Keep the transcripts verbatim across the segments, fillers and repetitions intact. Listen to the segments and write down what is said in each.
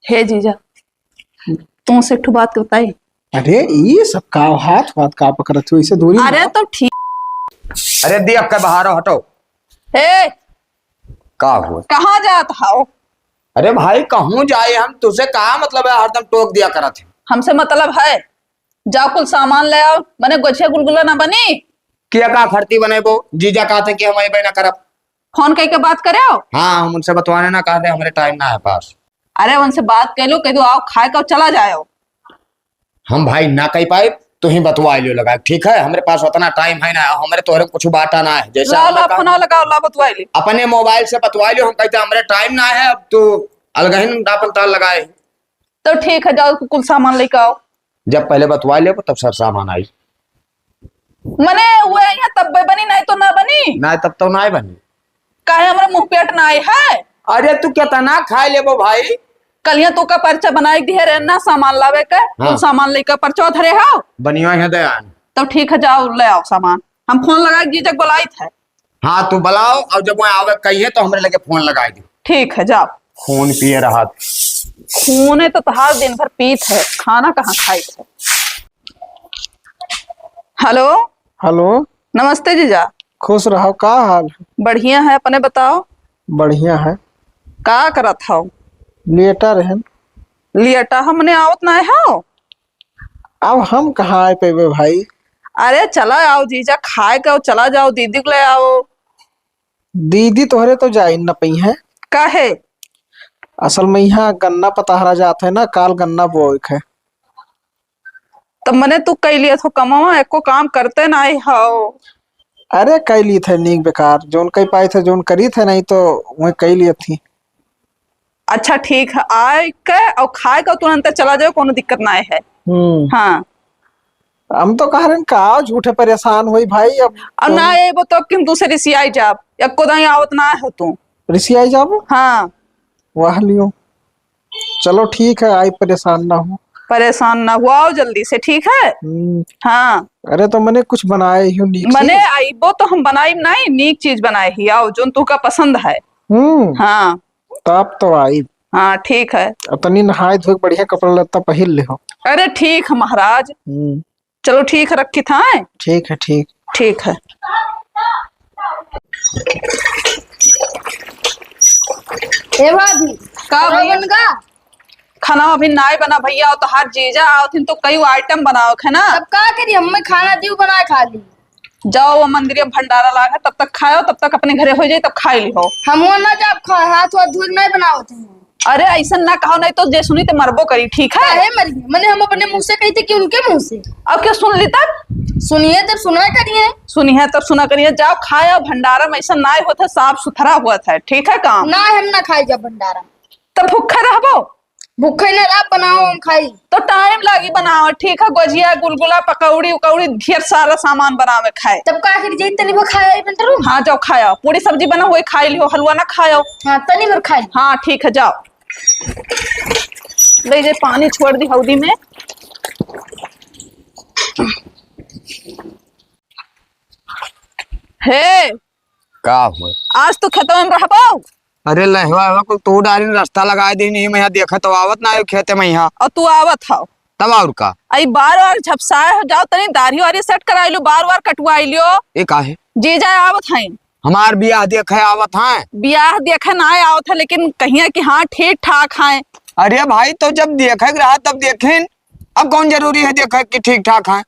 हे जीजा, तुमसे एक ठो बात बताई। अरे, ई सब का हाथ बात का पकड़त हो, इसे दूरी अरे, रहो। तो ठीक। अरे, दिया के बाहर हटो। ए, का हुआ? कहाँ जात हाओ? अरे भाई, कहूँ जाए हम, तुझसे का मतलब है, हरदम टोक दिया करत है। हमसे मतलब है, जाओ कुल सामान ले आओ, मने गोछिया गुलगुला ना बनी। किया का खरती बनेबो? जीजा कहते कि हम अइबे ना करब। फोन कइके बात करे हो? हाँ, हम उनसे बतवाने ना कहते, हमरे टाइम ना है पास। अरे उनसे बात कर लो, कह दो आओ खाए का चला जाओ। हम भाई ना कह पाए, तू ही बतवा लियो लगा, ठीक है? हमरे पास उतना टाइम है ना, हमरे तोहरे कुछ बाटा ना है। जैसे ला, हमरे ला, काम फोन लगाओ, ला बतवा लियो। अपने मोबाइल से बतवा लियो, हम कहते हमरे टाइम ना है, अब तू अलगहिन अपन ताल लगाए। तो ठीक है, जाओ कुल सामान लेके आओ। जब पहले बतवा लेबो तब सब सामान आई। मने वो यहाँ तब बनी, नहीं तो ना बनी। नहीं, तब तो नहीं बनी। काहे हमरा मुंह पेट ना आए है? अरे तू कितना खा लेबो भाई? कलिया तू का पर्चा बनाए दिए रहे ना सामान लावे के, हाँ। तू सामान लेकर पर्चा धरे हो। बनिया है दयान। तो ठीक है, जाओ ले आओ सामान, हम फोन लगा के जीजक बुलाइत है। हाँ, तू बुलाओ और जब वहाँ आवे कहिए तो हमरे लगे फोन लगाई दे। ठीक है, जाओ। खून पिए रहत। खूने तो तहार दिन भर पीत है, खाना कहाँ खाइत है। हेलो। हेलो। नमस्ते जीजा। खुश रहो, का हाल है? बढ़िया है, अपने बताओ। बढ़िया है। का करत हो? लेटा रहन। लेटा हमने आवत ना हो? अब हम कहाँ आए पेबे भाई? अरे चला आओ जीजा, खाए के आओ, चला जाओ, दीदी को ले आओ। दीदी तोहरे तो जाइन न पई है। काहे? असल में यहाँ गन्ना पतहरा जात है ना, काल गन्ना बोए के है। तब मने तू कई लिया थो कमावा, एको काम करते ना आई हो। अरे कई ली थे नीक बेकार, जोन कई पाई थे, जोन करी थे नहीं तो वही कई लिया थी। अच्छा ठीक है, आए के और खाए के तुरंत चला जाओ, कोनो दिक्कत ना है। हम्म। हाँ। हम तो कह रहे हैं, का झूठे परेशान होई भाई, अब और तुम ना ये वो तो किन दूसरे रिसियाई जाब, एको दाई आवत ना हो तू। रिसियाई जाबो? हाँ। वाह लियो, चलो ठीक है, आई परेशान ना हो। परेशान ना हो, आओ जल्दी से, ठीक है? हम्म। हाँ। अरे तो मने कुछ बनाए ही नीक मने चीज। आइबो तो हम बनाई नहीं, नीक चीज बनाए ही, आओ जोन तू का पसंद है। हम्म। हाँ। तब तो आई। हाँ, ठीक है। अतनी नहाए धोए के बढ़िया कपड़ा लत्ता पहिर ले हो। अरे ठीक है महाराज। हम्म। चलो ठीक है, रखी था। ठीक है, ठीक। ठीक है। ए भाभी, का खाना भैया? बन गा? खाना अभी नाय बना भैया, और तोहार जीजा आवत हिन तो कई आइटम बनाओ है ना। अब का करी, हमें खाना दियो बनाए खा ली। जाओ, वो मंदिर में भंडारा लाग है, तब तक खाओ, तब तक अपने घरे हो जाए, तब खाई लिहो। हम वो ना जाब खाए, हाथ वाथ धोए के नहीं बनावत हैं। अरे, ऐसा ना कहो, नहीं तो जे सुनी ते मरबो करी, ठीक है? काहे मरी? मने हम अपने मुंह से कही थी कि उनके मुंह से? अब क्या सुन ली तब? सुनिए तब सुना करिए। सुनिए तब सुना करिए, जाओ खाओ, भंडारा में ऐसा ना होता, साफ सुथरा हुआ था, ठीक है काम? ना, हम ना खाई जब भंडारा। तब भूखा रहबो? भूखे न रह, बनाओ, हम खाई। तो टाइम लागी बनाओ, ठीक है? गोजिया, गुलगुला, पकौड़ी उकौड़ी, ढेर सारा सामान बनावे खाए। तब का करी, जाई तनी भर खाए आई बंटरू? हाँ, जाओ खाओ, पूरी सब्जी बना हुई खाई लिहो, हलवा ना खाओ। हाँ, तनी भर खाई। हाँ, ठीक है, जाओ। ले जे पानी छोड़ दी हौदी में। हे, का हुआ? आज तू खेतवा में रहबो? अरे लहवा, हवा कुल तू डालिन, रास्ता लगाए दीन, नहीं मैं यहाँ देखत तो आवत ना आयो खेते में यहाँ। और तू आवत हो। तब और का? आई बार बार झपसाए हो जाओ, तनी दाढ़ी वारी सेट कराई लो, बार बार कटवाई लियो। ये का है? जीजा आवत हैं। हमार बियाह देखे आवत हैं। बियाह देखे ना आवत है, लेकिन कहिया कि हाँ ठीक ठाक हैं। अरे भाई, तो जब देखे के रहा तब देखिन, अब कौन जरूरी है देखे कि ठीक ठाक हैं?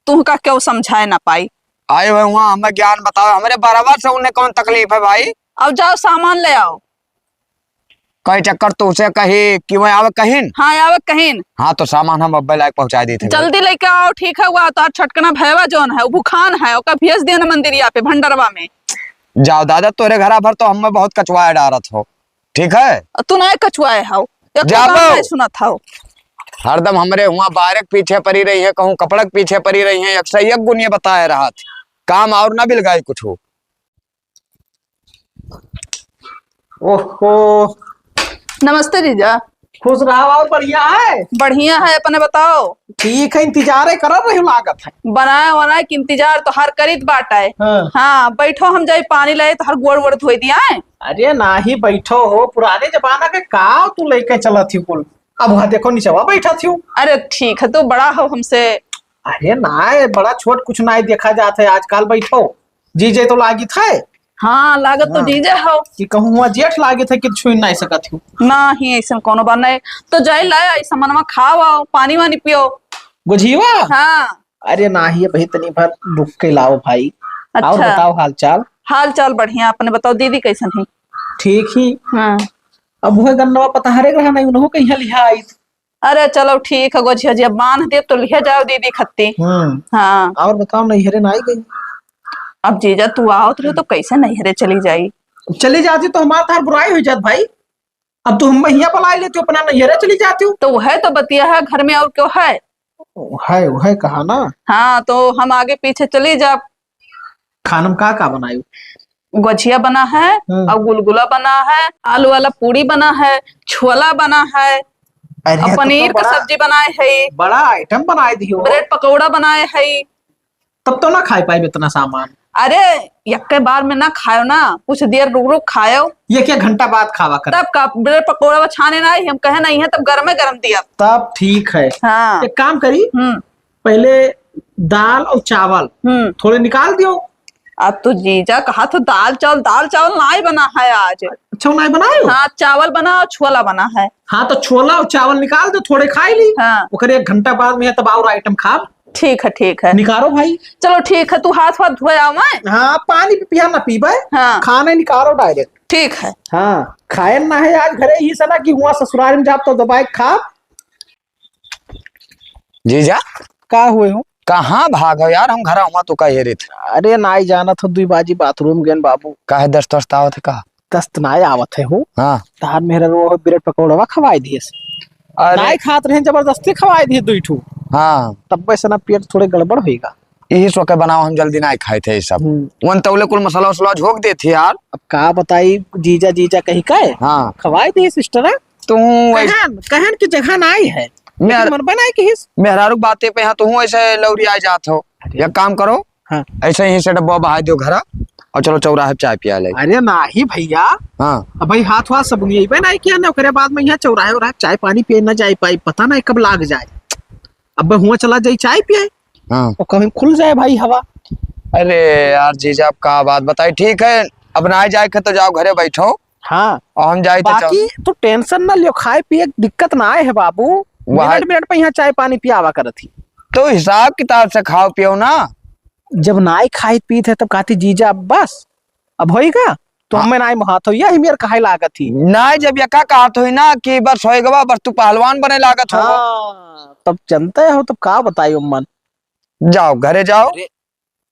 तुहका क्यों समझाए ना पाई? आए हुए हुआ हमें ज्ञान बताओ, हमरे बराबर से उन्हें कौन तकलीफ है भाई? अब जाओ सामान ले आओ। कई चक्कर तुझसे कही कि वह आवे कहिन? हाँ, आवे कहिन। हाँ, तो सामान हम अब्बे लायक पहुँचा देते हैं। जल्दी लेके आओ, ठीक है? हुआ तो छोटकना भैवा जौन है, वो भुखान है, ओका भेज देना मंदिरिया पे, भंडरवा में। जाओ दादा, तोरे घरा भर तो हमें बहुत कचवाए डारत हो। ठीक है? तू नाय कचुआए हव, एको जाबो। काम नाय सुनत हव। हरदम हमरे हुआ बारे के पीछे पड़ी रही है, कहूँ कपड़ा के पीछे पड़ी रही है, एक से एक गुनिया बताए रहत। काम और ना बिलगाई कुछ हो। ओहो। नमस्ते जीजा। खुश रहो, और बढ़िया है? बढ़िया है, अपने बताओ। ठीक है, इंतजारे करत रही लागत है। बनाए वनाए के इंतजार तो हर करीत बाटे। हाँ। हाँ, बैठो, हम जाई पानी लाए, तो हर गोड़ वोड़ धोई दिया है। अरे नाही, बैठो हो, पुराने जमाना के का तू लेके चलत ही कुल। अब वहाँ देखो, निचवा बैठत ही। अरे ठीक है, तू बड़ा हो हमसे। अरे ना, ये बड़ा छोट कुछ ना देखा जात है आजकल। बैठो, जीजे तो लागित है। हाँ, लागत तो हाँ। जीजे हो। कि कहूँ हुआ जेठ लागित है कि छुई नहीं सकत ही। ना ही, ऐसन कोनो बात नहीं। तो जाई लाए, ऐसा मनवा खाओ, आओ, पानी वानी पियो। गोझिया? हाँ। अरे नाही, अबही तनी भर रुक के लाओ भाई। अच्छा। और बताओ हाल चाल? हाल चाल बढ़िया, अपने बताओ, दीदी कैसन ही? ठीक ही। हाँ। अब वह गन्नवा पतहरे के रहा नहीं, उन्हों कहीं लिहा आई। अरे चलो ठीक है, गोझिया जी, अब बांध दे तो लिहा जाओ दीदी खत्ती। हम्म। हाँ। और बताओ, नैहरे ना आई गई? अब जीजा तू आओ तो, तो कैसे नैहरे चली जाई? चली जाती तो हमार तार बुराई हो जात भाई। अब तू हम हियां बुलाई लेती हो, अपना नैहरे चली जाती हो। तो वह तो बतिया है, घर में और क्यों है? है, वह कहा ना। हाँ, तो हम आगे पीछे चली जा। खाना में का का बनाई? गोझिया बना है हम्म। और गुलगुला बना है, आलू वाला पूड़ी बना है, छोला बना है अरे, और तब तो पनीर का बड़ा, सब्जी बनाए है, बड़ा आइटम बनाए दियो। ब्रेड पकौड़ा बनाए है। तब तो ना खाए पाए इतना सामान। अरे, यक्के बार में ना खायो ना, कुछ देर रुक रुक खायो। ये क्या घंटा बाद खावा कर? तब का ब्रेड पकौड़ा छाने ना आई, हम कहे नहीं है, तब गरमे गरम दिया। तब ठीक है। हाँ। एक काम करी, हम्म। पहले दाल और चावल हम्म। थोड़े निकाल दियो। अब तो जीजा कहा तो दाल चावल, दाल चावल नाई बना है आज। अच्छा, नाई बनाए हो? हाँ, चावल बना और छोला बना है। हाँ, तो छोला और चावल निकाल दो, थोड़े खाई ली। हाँ। ओकरे एक घंटा बाद में तब और आइटम खाब। ठीक है, ठीक है। निकालो भाई। चलो ठीक है, तू हाथ वाथ धोए आओ मैं। हाँ, पानी भी पिया ना पीबे। हाँ। खाने निकालो डायरेक्ट। ठीक है। हाँ, खाए ना है आज घरे ही से ना कि हुआ ससुराल में जाब तो दबाए खाब। जीजा? का हुए हो? कहाँ भाग हो यार, हम घर हुआ तो का हेरित। अरे नाई जानत हो, दुई बाजी बाथरूम गेन बाबू। काहे दस्त वस्त आवत है का? दस्त नाई आवत है हो। हाँ। तहार मेहरा रो ब्रेड पकौड़वा खवाई दिए से। अरे। नाई खात रहे, जबरदस्ती खवाई दिए दुई ठू। हाँ। तब वैसे ना पेट थोड़े गड़बड़ होइगा। यही सो के बनाओ, हम जल्दी नाई खाए थे ये सब। हम्म। वन तौले कुल मसाला वसाला झोंक देते यार। अब का बताई, जीजा जीजा कही का है? हाँ। खवाई दिए सिस्टर है। तू वैस- कहन, कहन की जगह नाई है। मेहर-, लेकिन मन बनाए किहिस। मेहरारू बातें पे यहाँ तू ऐसे लौरी आ जात हो। अरे। एक काम करो, हाँ। ऐसे ही से डब्बा बहा दो घरा और चलो चौराहे पे चाय पिया ले। अरे नाही भैया। हाँ। अब भाई हाथ वाथ सब नहीं बे नाई किया ना, ओकरे बाद में यहाँ चौराहे उराहे चाय पानी पिए ना जाए पाई, पता नहीं कब लाग जाए। अब हुआ चला जाई चाय पिए। हाँ। और कहीं खुल जाए भाई हवा। अरे यार जीजा, अब का बात बताई, ठीक है, अब ना जाए के तो जाओ घरे बैठो। हाँ। और हम जाई तो बाकी चल। तू टेंशन ना लियो, खाए पिए के दिक्कत ना आए है बाबू। वहाँ मिनट मिनट पे यहाँ चाय पानी पियावा करत ही। तो हिसाब किताब से खाओ पियो ना। जब नाई खाई पीत है तब कहती जीजा अब बस, अब होइगा तो हाँ। हमें नाई मोहात हो, यही मेर कहे लागत ही। नाई जब यका कहत होई ना कि बस होइगा, बस तू पहलवान बने लागत हो। हाँ, तब जनते हो, तब का बताई उम्मन। जाओ, घरे जाओ। अरे,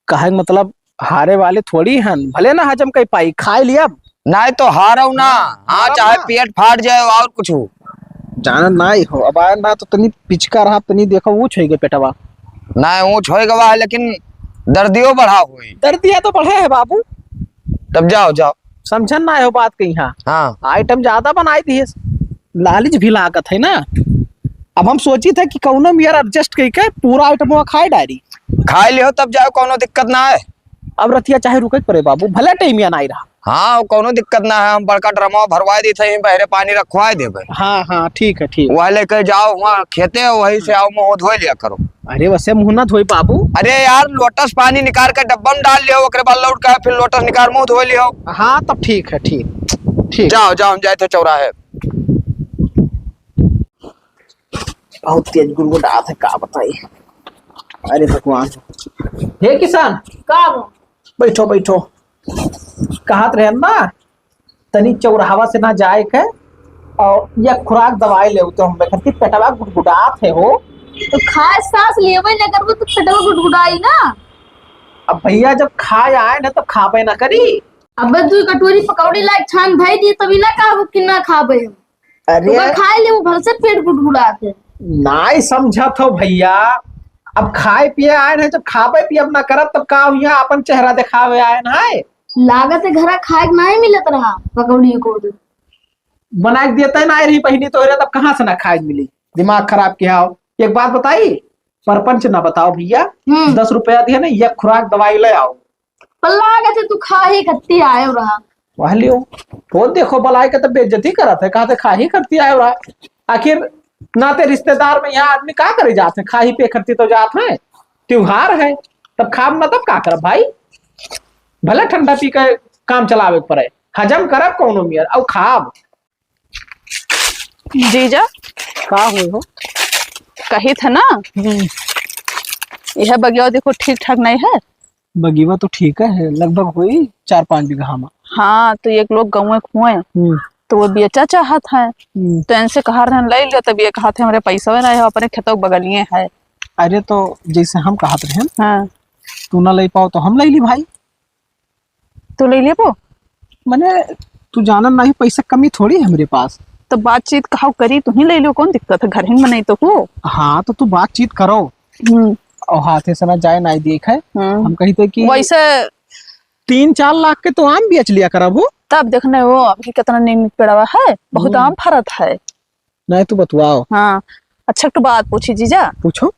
कहे के मतलब, हारे वाले थोड़ी हन, भले ना हजम कर पाई, खाए लिया अब। नाई तो हारो ना, हाँ, हाँ, हारो चाहे ना। पेट फाट जाए और कुछ हो। जाना नाई हो, अब आए ना तो तनी पिचका रहा, तनी देखो ऊंच होई गए पेटवा। नाई ऊंच होई गवा है, लेकिन दर्दियो बढ़ा हुई। दर्दिया तो बढ़े है बाबू। तब जाओ, जाओ। समझन ना हो बात कहीं, हाँ। हाँ। आइटम ज्यादा बनाई दिए, लालच भी लागत है ना। अब हम सोची थे कि कौनो मेर adjust करके पूरा आइटम खाए डारी। खाए लियो तब जाओ, कौनो दिक्कत ना है। अब रतिया चाहे रुके के पड़े बाबू, भले टाइम या नाई रहा। हाँ, कौनो दिक्कत ना है, हम बड़का ड्रमवा भरवाए देते हैं, बहरे पानी रखवाए देबे। हाँ, हाँ, ठीक है, ठीक। वह लेके जाओ वहाँ खेते, वहीं से आओ, मुँह धो लिया करो। अरे वैसे मुँह ना धोई बाबू। अरे यार, लोटस पानी निकाल के डब्बा में डाल लियो, ओकरे बाद लौट के फिर लोटस निकाल मुँह धो लियो। हाँ, तब ठीक है, ठीक, ठीक। जाओ, जाओ, हम जाए थे चौराहे। बहुत तेज गुनगुनात है, का बताई। अरे भगवान। हे किसान। का हो? बैठो, बैठो। कहत रहे ना, तनी चौराहवा से ना जाए के और या खुराक दवाई ले तो हम देखत कि पेटवा गुडगुडात है हो। तो खाए सांस लेवे न करबो तो पेटवा गुडगुडाई ना। अब भैया जब खाए आए ना तो खाबे ना करी। अबे दू कटोरी पकौड़ी लाए छान धई दी तभी ना कहबो कि ना खाबे हम। अरे। तो खाए ले वो भर से पेट गुडगुडात है। नाई समझत हो भैया, अब खाए पिए आए हैं, जब खाबे पिए ना करब, तब का हुआ, अपन चेहरा दिखावे आए हैं। लागत है घरा खाए के नाई मिलत रहा पकौड़ी को तो। बनाए के देते ना रही बहिनी तोहरे, तब कहाँ से ना खाए मिली? दिमाग खराब किया हो। एक बात बताई, परपंच ना बताओ भैया, हम्म। दस रुपया दिया ना, एक खुराक दवाई ले आओ। पर लागत है तू खा ही खत्ती आयो रहा। वह लियो, वो देखो, बलाय के तो बेइज्जती करत है, कहते खाही खरती आए रहा। आखिर नाते रिश्तेदार में यहाँ आदमी का करे जात है? खाही पे खरती तो जात है, त्योहार है, तब खाब ना, तब का करब भाई? भले ठंडा पी के काम चलावे के पड़े, हजम करब कौनो मियर, और खाब। जीजा, का होय हो? कही था ना, हम्म। यह बगिया देखो ठीक ठाक नहीं है। बगिवा तो ठीक है, लगभग होई चार पाँच बीघा में। हाँ, तो एक लोग गंवे खुए, हम्म। तो वो बेचा चाहत है, हम्म। तो इनसे कहा रहन ले लियो, तब ये कहत है हमरे पैसा ना है, अपने खेतों के बगलिए है। अरे, तो जैसे हम कहत रहे, हाँ। तू ना ले पाओ तो हम ले ली भाई। तू ले लेबो? मने, तू जानन नाही, पैसा कमी थोड़ी है हमरे पास। तो बातचीत कहाव करी, तू ही ले लो, कौन दिक्कत है, घर ही में नहीं तो हो। हाँ, तो तू बातचीत करो। हम्म। और हाथे से ना जाए, ना देख है। हम्म। हम कही थे कि वैसे तीन चार लाख के तो आम बेच लिया करब हो। तब देखने वो अभी कितना नीम पेड़वा है, बहुत हम्म। आम फरत है। नहीं, तू बतवाओ। हाँ, अच्छा, एक ठो बात पूछी जीजा। पूछो।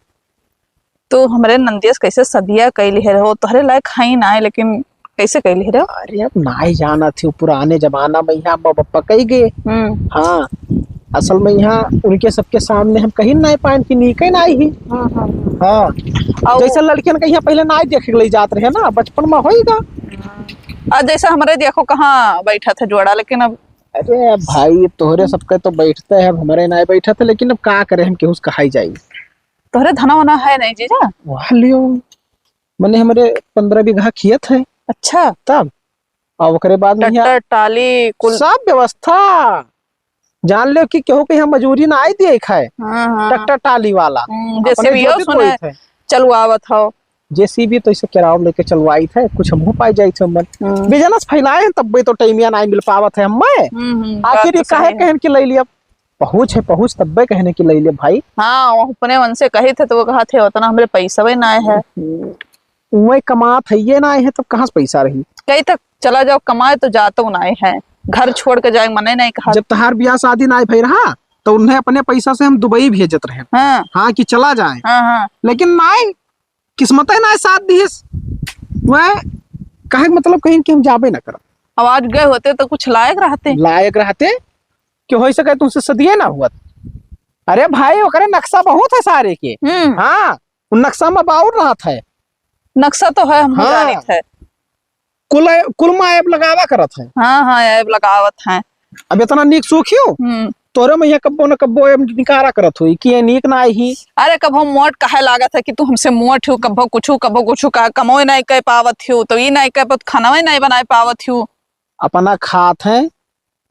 तो हमरे नंदिया से कैसे सदिया कैली है हो, तोहरे लायक है ही ना, लेकिन कैसे कैली है हो? अरे, अब नाई जानत ही, पुराने जमाना में यहाँ अम्मा पप्पा कही गए। हम्म। हाँ, असल में यहाँ उनके सबके सामने हम कहीं नाई पाएन कि नीके नाई ही। हम्म, हम्म, हम्म। हाँ, और जैसे लड़कियन के यहाँ पहले नाई देखे के ले जात रहे ना, बचपन में होइगा। और जैसे हमरे देखो कहाँ बैठा था जोड़ा, लेकिन अब अरे भाई, तोहरे सबके तो बैठते हैं, अब हमरे नाई बैठत है, लेकिन अब का करे, हम केहू से कहाई जाई। तोहरे धना वना है नहीं जीजा? वाह लियो, मने हमरे पन्द्रह बीघा खेत है। अच्छा। तब, और ओकरे बाद में यहाँ ट्रैक्टर, टाली, कुल सब व्यवस्था। जान लो कि केहू के यहाँ मजूरी ना आए दिए खाए। हाँ, हाँ। ट्रैक्टर टाली वाला। हम्म, अपने जेसीबी जोतित सुने बोइत है। चलवावत हो। जेसीबी तो इसे किराया में लेके चलवाइत है, कुछ हमहू पाई जाइत है मन। हम्म। बिजनेस फैलाए हैं, तब भी तो टाइमिया नाई मिल पावत है हमें। हम्म, हम्म, बात आखिर तो ये काहे सही है। कहन कि ले लिया? पहुँच है, पहुँच तब्बे कहने कि ले ले भाई। हाँ, वो अपने मन से कही थे तो वो कहा थे, "उतना हमरे पैसा भी ना है।" हम्म। उहे कमात है, ये ना है, तब कहाँ से पैसा रही? कही तक चला जाओ कमाए तो जातो ना है, घर छोड़ के जाए मने नहीं कहा। जब तहार ब्याह शादी ना भई रहा, तो उन्हें अपने पैसा से हम दुबई भेजत रहे। हाँ। हाँ, कि चला जाए। हाँ, हाँ। लेकिन नाई, किस्मत है ना साथ दिहिस। वह कहे के मतलब कहीं कि हम जाबे ना करब। अब आज गए होते तो कुछ लायक रहते। लायक रहते, कि हो सके तुमसे सदिये ना हुआ। अरे भाई, ओकरे नक्शा बहुत है सारे के। हम्म। हाँ, उन नक्शा में बाउर रहत है। नक्शा तो है, हम हाँ। जानित है। कुल, कुल में ऐब लगावा करत है। हाँ, हाँ, ऐब लगावत है। अब इतना नीक सूखियो, हम्म। तोरे में यहाँ कब्बो न कब्बो ऐब निकारा करत हुई कि ये नीक ना आई ही। अरे, कबो मोट काहे लागत है कि तू हमसे मोट हो, कबो कुछू, कबो कुछू का कमोए नहीं कर पावत हो, तो ई नहीं कर पावत, खाना नहीं बनाए पावत हो। अपना खात है,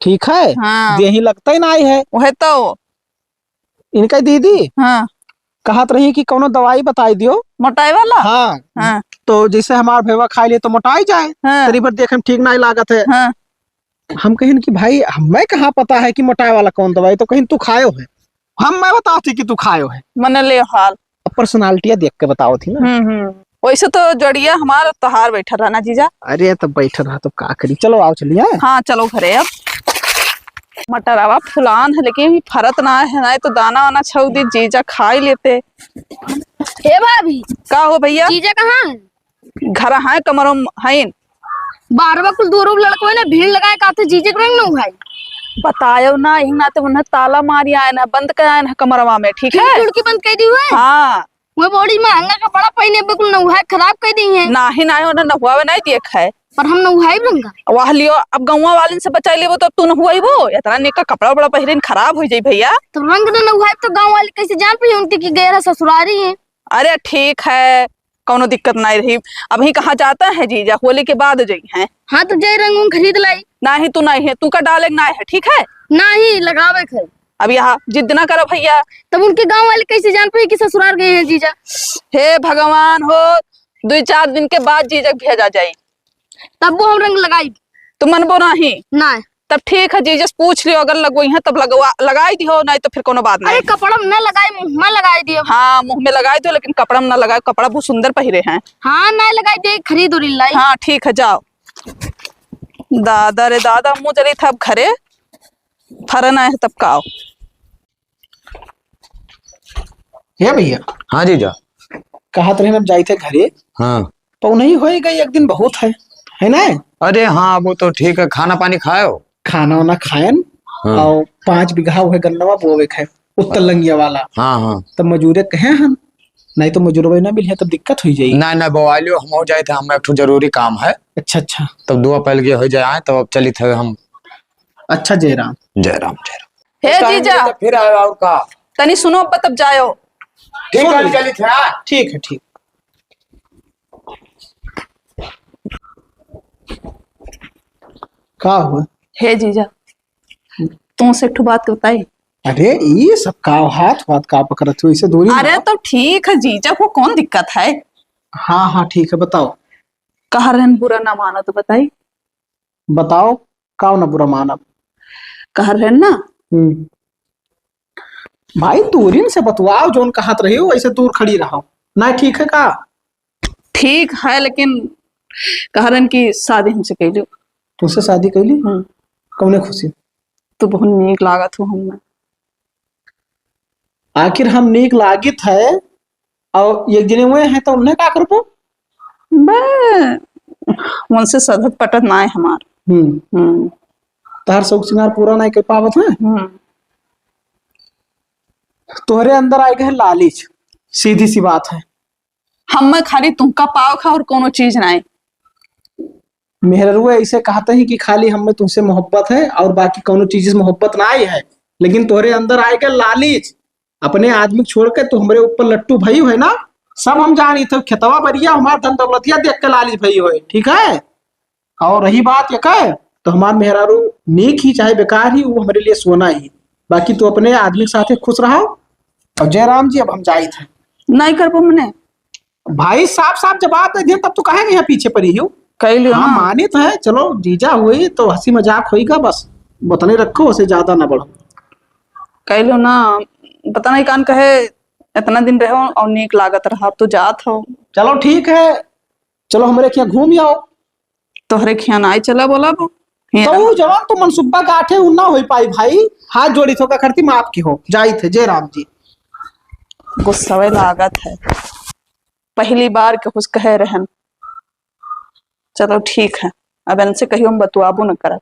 ठीक है? हाँ। देही लगते नहीं है। वह तो। इनका दीदी हाँ। कहत रही कि कौनो दवाई बताई दियो। मोटाई वाला? हाँ। हाँ। तो जैसे हमार भैया खाई ले तो मोटाई जाए। हाँ। तेरी पर देखे में ठीक नहीं लागत है। हाँ। हम कहिन कि भाई, हमें कहाँ पता है कि मोटाई वाला कौन दवाई, तो कहिन तू खायो है। हम मैं बताओ थी कि तू खायो है। मने ले हाल। अब पर्सनालिटिया देख के बताओ थी ना। हम्म, हम्म। वैसे तो जोड़िया हमार तोहार बैठल रहा ना जीजा। अरे, तब बैठल रहा, तब का करी? चलो, आओ, चलिए। हाँ, चलो घरे अब। मटरवा फुलान है, लेकिन अभी फरत ना है, ना तो दाना वाना छौदी जीजा खाई लेते। ए भाभी। का हो भैया? जीजा कहाँ है? घर है, कमरों में है। बारवा कुल दूर लड़को है ना, भीड़ लगाए का थे जीजे के रंग न भाई। बतायो ना, यही नाते उन्हें ताला मारी आए ना, बंद कर आए ना कमरवा में, ठीक है? खिड़की बंद कर दी हुए? हाँ। वो बड़ी महंगा कपड़ा पहने, बिल्कुल नौहाई खराब कर दी है। नाही, नाही, उन्हें नहुआवे नहीं देख है। पर हम नौहाई रंगा। वाह लियो, अब गौवा वाले से बचाई लेबो तो तू नहुआईबो? इतना निक का कपड़ा उपड़ा पहिरे खराब हो जाई भैया। तो रंग न नौहाई तो गाँव वाले कैसे जान पाई उनके कि गैर ससुरारी है? अरे ठीक है, कौनो दिक्कत नहीं रही। अभी कहाँ जाता है जीजा, होली के बाद जइहैं। हाँ, तो जाई रंग उंग खरीद लाई। नहीं, तू नहीं है, तू का डाले के नहीं है, ठीक है? नहीं, लगावे के है। अब यहाँ जिद ना करो भैया। तब उनके गाँव वाले कैसे जान पाई कि ससुराल गए हैं जीजा? हे भगवान हो, दुई चार दिन के बाद जीजा के भेजा जाई। तब वो हम रंग लगाई। तू मनबो नहीं? नहीं। तब ठीक है, जीजा से पूछ लियो, अगर लगवई है तब लगवा, लगाई दियो, नहीं तो फिर कोनो बात अरे, नहीं। कपड़ा में ना लगाई, मुँह में लगाई दियो। हाँ, मुँह में लगाई दियो, लेकिन कपड़ा में ना लगाई, कपड़ा बहुत सुंदर पहिरे हैं। हाँ, ना लगाई दे, खरीद उरीद लाई। हाँ, ठीक है, जाओ। दादा रे दादा, मुँह जरी था अब घरे, फरन आए हैं तब का आओ। हे भैया। हाँ जीजा। कहत रहे अब जाई थे घरे। हाँ। पौनही होई गई, एक दिन बहुत है। है ना? अरे हाँ, वो तो ठीक है, खाना पानी खायो? खाना वाना खायन, हाँ। और पाँच बीघा उहे गन्नवा बोवे के है, उत्तर हाँ। लंगिया वाला। हाँ, हाँ। तब मजूरे कहे हन, नहीं तो मजूरवे ना मिले, तब दिक्कत हुई जाई। नहीं, नहीं, बोवा लियो, हम हो जाइत है, हम एक ठो जरूरी काम है। अच्छा, अच्छा। तब दुआ पहल के हो जाए, तब अब चलित है हम। अच्छा, जय राम। जय राम, जय राम। हे काम जीजा। नहीं तो फिर आयो और का? तनी सुनो, अब तब जायो। ठीक है, सुन। चलित है, हाँ। ठीक है, ठीक। का हुआ? हे जीजा, तुमसे एक ठो बात के बताई। अरे, ये सब का हाथ बात का पकड़त हो, इसे दूरी अरे, रहो। तो ठीक है जीजा, को कौन दिक्कत है? हाँ, हाँ, ठीक है, बताओ। कहा रहन बुरा ना मानो तो बताई। बताओ, का ना बुरा मानब? कहा रहन ना। हम्म। भाई, दूरिन से बतुआओ, जौन कहत रही हो, ऐसे दूर खड़ी रहो। ना ठीक है का? ठीक है, लेकिन कहा रहन कि शादी हमसे कैलियो। तुमसे शादी कैली? हम्म। कौने खुशी? तू बहुत नीक लागत हो हमें। आखिर हम नीक लागित है, और एक जने हुए हैं तो उन्हें का करबो? बे, उनसे सधत पटत ना है हमार। हम्म। हम्म। तहार शौक सिंगार पूरा नहीं कर पावत है? हम्म। तोहरे अंदर आए गए लालच, सीधी सी बात है। हम में खाली तुमका पाव खा और कोनो चीज नहीं। मेहररुआ ऐसे कहते हैं कि खाली हम में तुमसे मोहब्बत है और बाकी कोनो चीज से मोहब्बत ना आई है, लेकिन तोहरे अंदर आए गए लालच, अपने आदमी को छोड़ के तू हमरे ऊपर लट्टू भई है ना, सब हम जानी थे। खेतवा बरिया हमार धन दौलतिया देख के लालच भई है, ठीक है? और रही बात ये कहे, तो हमार मेहरारू नीक ही चाहे बेकार ही, वो हमरे लिए सोना ही। बाकी तू अपने आदमी के साथे खुश रहो। और जयराम जी, अब हम जाइत है। नहीं करबो मने। भाई, साफ साफ जवाब दे दिया, तब तो कहेंगे यहाँ पीछे पड़ी हो। कह लियो हाँ, ना। मानित है, चलो जीजा हुई तो हंसी मजाक होइगा बस, उतने रखो, उसे ज्यादा ना बढ़ो। कह लियो ना, पता नहीं कान कहे इतना दिन रहो और नीक लागत रहा, अब तो जात हो। चलो ठीक है, चलो हमरे खिया घूम आओ। तोहरे खिया ना आई चला बोला वो। तो ऊ जवान तो मनसुब्बा गाठे ऊ ना होई पाई भाई, हाथ जोड़ी थोका करती माफ की हो, जाइत है, जय राम जी। गुस्सवे लागत है, पहली बार के कुछ कहे रहन। चलो ठीक है, अब इनसे कहियो हम बतुआबो न करब।